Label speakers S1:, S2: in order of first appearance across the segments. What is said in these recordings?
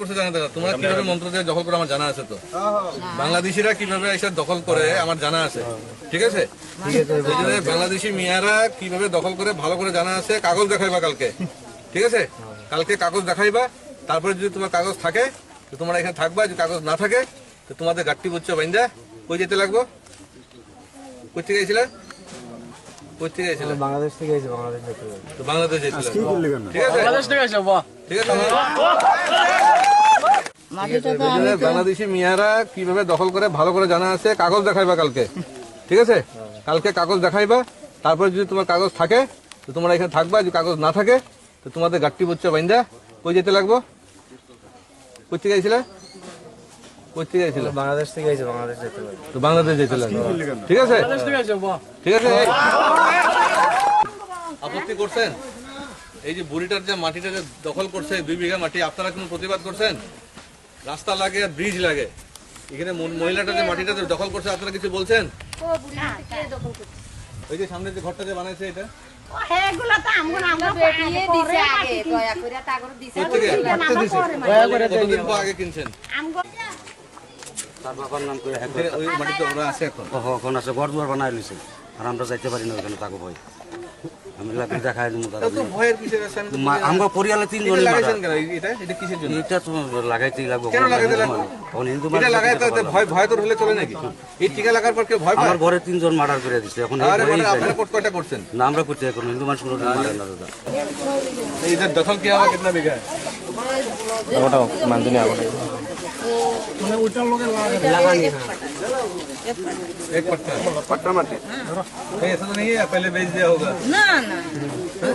S1: করছে জানা দাদা, তোমরা কিভাবে মন্ত্র দিয়ে দখল করে আমার জানা আছে। তো বাংলাদেশিরা কিভাবে এসে দখল করে আমার জানা আছে, ঠিক আছে? এই জন্য বাংলাদেশি মিয়ারা কিভাবে দখল করে ভালো করে জানা আছে। কাগজ দেখাইবা কালকে, ঠিক আছে? কালকে কাগজ দেখাইবা, তারপরে যদি তোমার কাগজ থাকে তো তোমরা এখানে থাকবা, যদি কাগজ না থাকে তো তোমাদের গাট্টি বুচ্চা বাইন্দা কই যেতে লাগবো? কই থেকে গেছিলে? কই থেকে গেছিলে?
S2: বাংলাদেশ থেকে এসে বাংলাদেশ যেতে হবে।
S1: তো বাংলাদেশ যেতে লাগবো, ঠিক আছে? ঠিক আছে।
S3: মাটিটা তো
S1: এই জন্য বাংলাদেশি মিয়ারা কিভাবে দখল করে ভালো করে জানা আছে। কাগজ দেখাইবা কালকে, ঠিক আছে? কালকে কাগজ দেখাইবা, তারপরে যদি তোমার কাগজ থাকে তো তোমরা এখানে থাকবা, যদি কাগজ না থাকে তো তোমাদের গাট্টি বুচ্চা বাইন্দা কই যেতে লাগবো? কই থেকে গেছিলে? কই থেকে গেছিলে?
S2: বাংলাদেশ থেকে এসে বাংলাদেশ যেতে হবে।
S1: তো বাংলাদেশ যেতে লাগবে, ঠিক আছে? ঠিক আছে। আপত্তি করছেন? এই যে বুড়িটার যে মাটিটা যে দখল করছে 2 বিঘা মাটি, আপনারা কোনো প্রতিবাদ করছেন? রাস্তা লাগে, ব্রিজ লাগে, এখানে মহিলাটা যে মাটিটা যে দখল করছে, আপনারা কিছু বলছেন? ওই যে সামনে যে ঘরটা যে বানাইছে এটা
S3: এগুলা তো আমরা আমরা
S4: দিয়ে দিছে আগে, দয়া করে তাগর দিছে।
S1: কোথেকে?
S3: আমরা পরে
S1: কতদিন পর আগে কিনছেন?
S3: আমগো
S5: তার বাবার নাম করে
S1: ওখানে ওই মাটিতে ওরা আছে এখন?
S5: এখন আছে, ঘর দুয়ার বানাই লইছে। আর আমরা যাইতে পারি না ওখানে, তাকে ভয়। আমি লাগলে দেখাই দিব
S1: তা তো ভয়ের কিসের আছে? আমি তো বুঝি না।
S5: আমরা পরিয়ালে তিনজন।
S1: এটা লাগাইছেন কেন? এটা এটা কিসের জন্য?
S5: এটা তো লাগাইতেই লাগবে।
S1: কেন লাগাইতে লাগবে?
S5: এখন হিন্দু
S1: এটা
S5: মানুষ
S1: লাগাই তো ভয় ভয় তো হলে চলে নাকি? এই টিকা লাগার পর কেউ ভয় পায়?
S5: আমার ঘরে তিনজন মার্ডার করে দিছে এখন এই
S1: আরে
S5: ভয়েই
S1: মানে
S5: যাই
S1: আপনারা
S5: না।
S1: কোট কয়টা করছেন?
S5: না, আমরা করতে এখন হিন্দু মানুষ কোনোদিন মারে না দাদা।
S1: इधर दखल किया हुआ कितना बीघा है?
S2: মানজনী আগতে
S1: एक पट्टा पट्टा माटी नहीं, ऐसा तो नहीं है पहले बेच दिया होगा?
S4: না না,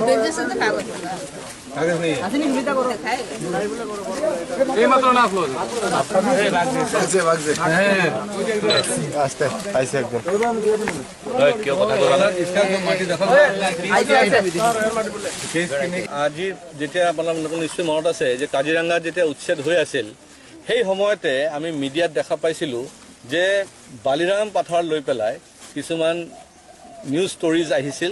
S4: বেচেছে তো কাগজ।
S1: कागज नहीं है।
S6: এই মাত্র না আসলো।
S1: হ্যাঁ।
S2: আসতে আইসে একদম।
S1: इसका जो মাটি দখল আজি যেতিয়া আপোনালোকৰ নিশ্চয় মনত আছে যে কাজিৰঙাত যেতিয়া উচ্ছেদ হৈ আছিল, সেই সময়তে আমি মিডিয়াত দেখা পাইছিলোঁ যে বালিৰাম পাথাৰ লৈ পেলাই কিছুমান নিউজ ষ্টৰিজ আহিছিল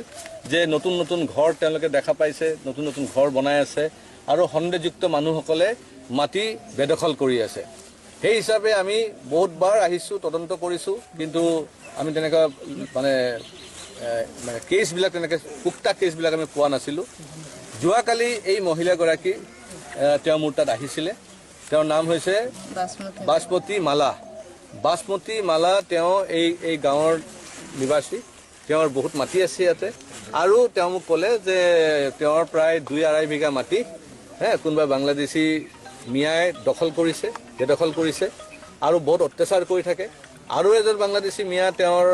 S1: যে নতুন নতুন ঘৰ তেওঁলোকে দেখা পাইছে, নতুন নতুন ঘৰ বনাই আছে আৰু সন্দেহযুক্ত মানুহসকলে মাটি বেদখল কৰি আছে। সেই হিচাপে আমি বহুতবাৰ আহিছোঁ, তদন্ত কৰিছোঁ, কিন্তু আমি তেনেকুৱা মানে কেছবিলাক তেনেকৈ পুক্তা কেছবিলাক আমি পোৱা নাছিলোঁ। যোৱাকালি এই মহিলাগৰাকী তেওঁ মোৰ তাত আহিছিলে। তেওঁৰ নাম হৈছে
S4: বাসমতি।
S1: বাসমতী মালা। বাসমতী মালা, তেওঁ এই গাঁৱৰ নিবাসী। তেওঁৰ বহুত মাটি আছে ইয়াতে আৰু তেওঁ মোক ক'লে যে তেওঁৰ প্ৰায় 2-2.5 বিঘা মাটি হে কোনোবা বাংলাদেশী মিয়াই দখল কৰিছে, বেদখল কৰিছে আৰু বহুত অত্যাচাৰ কৰি থাকে। আৰু এজন বাংলাদেশী মিয়া তেওঁৰ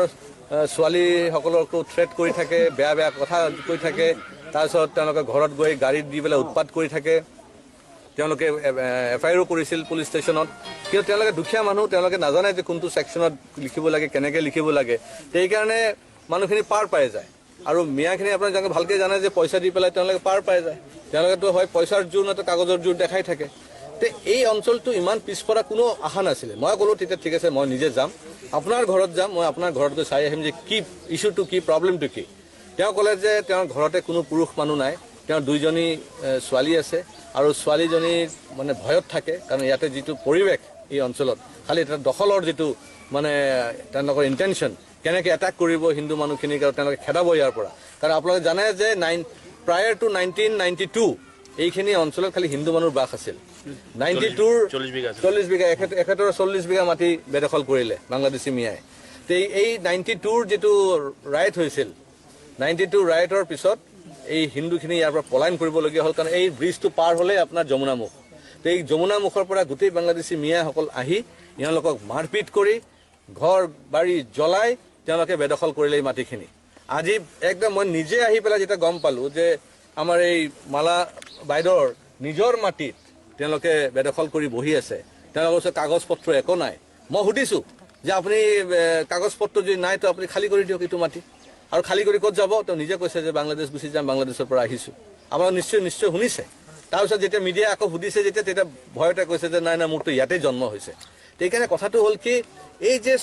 S1: ছোৱালীসকলকো থ্ৰেট কৰি থাকে, বেয়া বেয়া কথা কৈ থাকে। তাৰপিছত তেওঁলোকে ঘৰত গৈ গাড়ীত দি পেলাই উৎপাত কৰি থাকে। তেওঁলোকে এফ আই আৰো কৰিছিল পুলিচ ষ্টেচনত, কিন্তু তেওঁলোকে দুখীয়া মানুহ, তেওঁলোকে নাজানে যে কোনটো ছেকশ্যনত লিখিব লাগে, কেনেকৈ লিখিব লাগে। সেইকাৰণে মানুহখিনি পাৰ পাই যায়। আৰু মিয়াখিনি আপোনাৰ জানে, ভালকৈ জানে যে পইচা দি পেলাই তেওঁলোকে পাৰ পাই যায়। তেওঁলোকেতো হয় পইচাৰ জোৰ, নয়তো কাগজৰ জোৰ দেখাই থাকে। তে এই অঞ্চলটো ইমান পিছপৰা কোনো আশা নাছিলে। মই ক'লোঁ তেতিয়া, ঠিক আছে, মই নিজে যাম, আপোনাৰ ঘৰত যাম, মই আপোনাৰ ঘৰত গৈ চাই আহিম যে কি ইছ্যুটো কি, প্ৰব্লেমটো কি। তেওঁ ক'লে যে তেওঁৰ ঘৰতে কোনো পুৰুষ মানুহ নাই, তেওঁৰ দুইজনী ছোৱালী আছে আৰু ছোৱালীজনী মানে ভয়ত থাকে, কাৰণ ইয়াতে যিটো পৰিৱেশ এই অঞ্চলত, খালি এটা দখলৰ যিটো মানে তেওঁলোকৰ ইণ্টেনশ্যন, কেনেকৈ এটাক কৰিব হিন্দু মানুহখিনিক আৰু তেওঁলোকে খেদাব ইয়াৰ পৰা। কাৰণ আপোনালোকে জানে যে prior to 1992 এইখিনি অঞ্চলত খালি হিন্দু মানুহৰ বাস আছিল। 92ৰ
S6: 40 বিঘা।
S1: 40 বিঘা, এখেতৰ 40 বিঘা মাটি বেদখল কৰিলে বাংলাদেশী মিয়াই। তে এই 92ৰ যিটো ৰায়ট হৈছিল, 92 ৰায়টৰ পিছত এই হিন্দুখিনি ইয়াৰ পৰা পলায়ন কৰিবলগীয়া হ'ল, কাৰণ এই ব্ৰিজটো পাৰ হ'লেই আপোনাৰ যমুনামুখ। তো এই যমুনামুখৰ পৰা গোটেই বাংলাদেশী মিয়াসকল আহি এওঁলোকক মাৰপিট কৰি, ঘৰ বাৰী জ্বলাই তেওঁলোকে বেদখল কৰিলে এই মাটিখিনি। আজি একদম মই নিজে আহি পেলাই যেতিয়া গম পালোঁ যে আমাৰ এই মালা বাইদেউৰ নিজৰ মাটিত তেওঁলোকে বেদখল কৰি বহি আছে, তেওঁলোকৰ ওচৰত কাগজ পত্ৰ একো নাই। মই সুধিছোঁ যে আপুনি কাগজ পত্ৰ যদি নাই তো আপুনি খালী কৰি দিয়ক এইটো মাটি। আৰু খালী কৰি ক'ত যাব? তেওঁ নিজে কৈছে যে বাংলাদেশ গুচি যাম, বাংলাদেশৰ পৰা আহিছোঁ। আপোনালোক নিশ্চয় নিশ্চয় শুনিছে। তাৰপিছত যেতিয়া মিডিয়াই আকৌ সুধিছে যেতিয়া, তেতিয়া ভয়তে কৈছে যে নাই নাই, মোৰতো ইয়াতেই জন্ম হৈছে। সেইকাৰণে কথাটো হ'ল কি, এই যে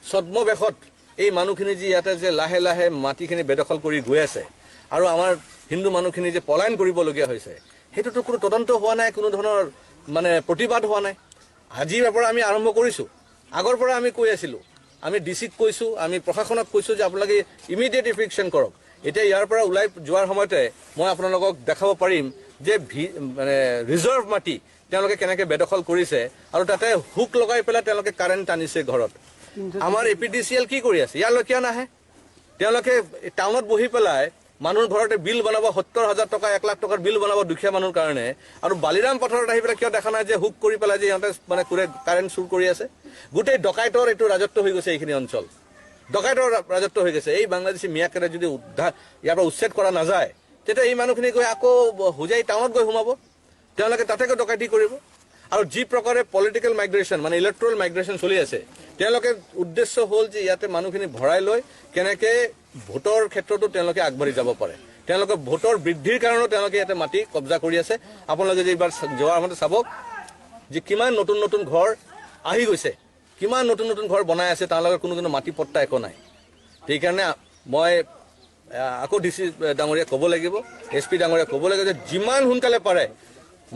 S1: ছদ্মবেশত এই মানুহখিনি যি ইয়াতে যে লাহে লাহে মাটিখিনি বেদখল কৰি গৈ আছে আৰু আমাৰ হিন্দু মানুহখিনি যে পলায়ন কৰিবলগীয়া হৈছে, সেইটোতো কোনো তদন্ত হোৱা নাই, কোনো ধৰণৰ মানে প্ৰতিবাদ হোৱা নাই। আজিৰ পৰা আমি আৰম্ভ কৰিছোঁ, আগৰ পৰা আমি কৈ আছিলোঁ, আমি ডি চিক কৈছোঁ, আমি প্ৰশাসনক কৈছোঁ যে আপোনালোকে ইমিডিয়েট ইভিকশ্যন কৰক। এতিয়া ইয়াৰ পৰা ওলাই যোৱাৰ সময়তে মই আপোনালোকক দেখাব পাৰিম যে মানে ৰিজাৰ্ভ মাটি তেওঁলোকে কেনেকৈ বেদখল কৰিছে আৰু তাতে হুক লগাই পেলাই তেওঁলোকে কাৰেণ্ট টানিছে ঘৰত। আমাৰ এপিডিচিএল কি কৰি আছে? ইয়ালৈ কিয় নাহে? তেওঁলোকে টাউনত বহি পেলাই মানুহৰ ঘৰতে বিল বনাব, 70,000 টকা, 1 লাখ টকাৰ বিল বনাব দুখীয়া মানুহৰ কাৰণে। আৰু বালিৰাম পথাৰত আহি পেলাই কিয় দেখা নাই যে হুক কৰি পেলাই যে ইহঁতে মানে কোৰে কাৰেণ্ট চুৰ কৰি আছে? গোটেই ডকাইতৰ এইটো ৰাজত্ব হৈ গৈছে। এইখিনি অঞ্চল ডকাইতৰ ৰাজত্ব হৈ গৈছে। এই বাংলাদেশী মিয়াকেইটা যদি উদ্ধাৰ ইয়াৰ পৰা উচ্ছেদ কৰা নাযায়, তেতিয়া এই মানুহখিনি গৈ আকৌ হোজাই টাউনত গৈ সোমাব, তেওঁলোকে তাতে গৈ ডকাইতি কৰিব। আৰু যি প্ৰকাৰে পলিটিকেল মাইগ্ৰেশ্যন, মানে ইলেক্ট্ৰেল মাইগ্ৰেশ্যন চলি আছে, তেওঁলোকে উদ্দেশ্য হ'ল যে ইয়াতে মানুহখিনি ভৰাই লৈ কেনেকে ভোটৰ ক্ষেত্ৰতো তেওঁলোকে আগবাঢ়ি যাব পাৰে। তেওঁলোকে ভোটৰ বৃদ্ধিৰ কাৰণেও তেওঁলোকে ইয়াতে মাটি কব্জা কৰি আছে। আপোনালোকে যে এইবাৰ যোৱাৰ সময়তে চাব যে কিমান নতুন নতুন ঘৰ আহি গৈছে, কিমান নতুন নতুন ঘৰ বনাই আছে, তেওঁলোকৰ কোনো কোনো মাটি পট্টা একো নাই। সেইকাৰণে মই আকৌ ডি চি ডাঙৰীয়াক ক'ব লাগিব, এছ পি ডাঙৰীয়াক ক'ব লাগিব যে যিমান সোনকালে পাৰে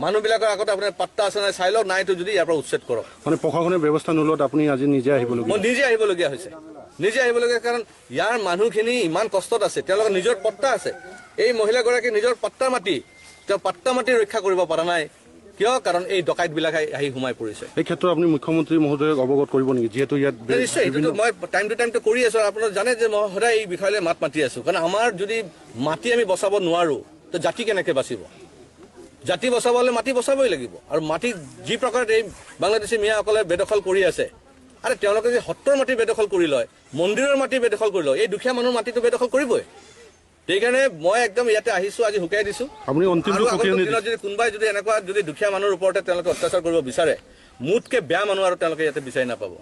S1: মানুহবিলাকৰ আগতে আপোনাৰ পাট্টা আছে নাই চাই লওক, নাইতো যদি ইয়াৰ পৰা উচ্ছেদ কৰক।
S6: মানে প্ৰশাসনে ব্যৱস্থা নোলোৱাত আপুনি আজি নিজে আহিবলগীয়া?
S1: মই নিজে আহিবলগীয়া হৈছে, নিজে আহিবলগীয়া, কাৰণ ইয়াৰ মানুহখিনি ইমান কষ্টত আছে। তেওঁলোকৰ নিজৰ পট্টা আছে। এই মহিলাগৰাকী নিজৰ পট্টা মাটি, তেওঁ পট্টা মাটি ৰক্ষা কৰিব পৰা নাই। কিয়? কাৰণ এই ডকাইতবিলাক আহি সোমাই পৰিছে।
S6: এই ক্ষেত্ৰত আপুনি মুখ্যমন্ত্ৰী মহোদয়ক অৱগত কৰিব নেকি, যিহেতু ইয়াত
S1: নিশ্চয়, এইটোতো মই টাইম টু টাইমটো কৰি আছো। আৰু আপোনালোক জানে যে মই সদায় এই বিষয়লৈ মাত মাতি আছো। কাৰণ আমাৰ যদি মাটি আমি বচাব নোৱাৰো, তো জাতি কেনেকে বাচিব? জাতি বচাবলৈ মাটি বচাবই লাগিব। আৰু মাটি যি প্ৰকাৰত এই বাংলাদেশী মিয়াসকলে বেদখল কৰি আছে, আৰে তেওঁলোকে যে সত্ৰৰ মাটি বেদখল কৰি লয়, মন্দিৰৰ মাটি বেদখল কৰি লয়, এই দুখীয়া মানুহৰ মাটিটো বেদখল কৰিবই। সেইকাৰণে মই একদম ইয়াতে আহিছো, আজি শুকাই দিছো।
S6: আপুনি অন্তিমটো
S1: আৰু আগন্তুক
S6: সকিয়নি
S1: দিনত যদি কোনোবাই যদি এনেকুৱা যদি দুখীয়া মানুহৰ ওপৰতে তেওঁলোকে অত্যাচাৰ কৰিব বিচাৰে, মোতকে বেয়া মানুহ আৰু তেওঁলোকে ইয়াতে বিচাৰি নাপাব।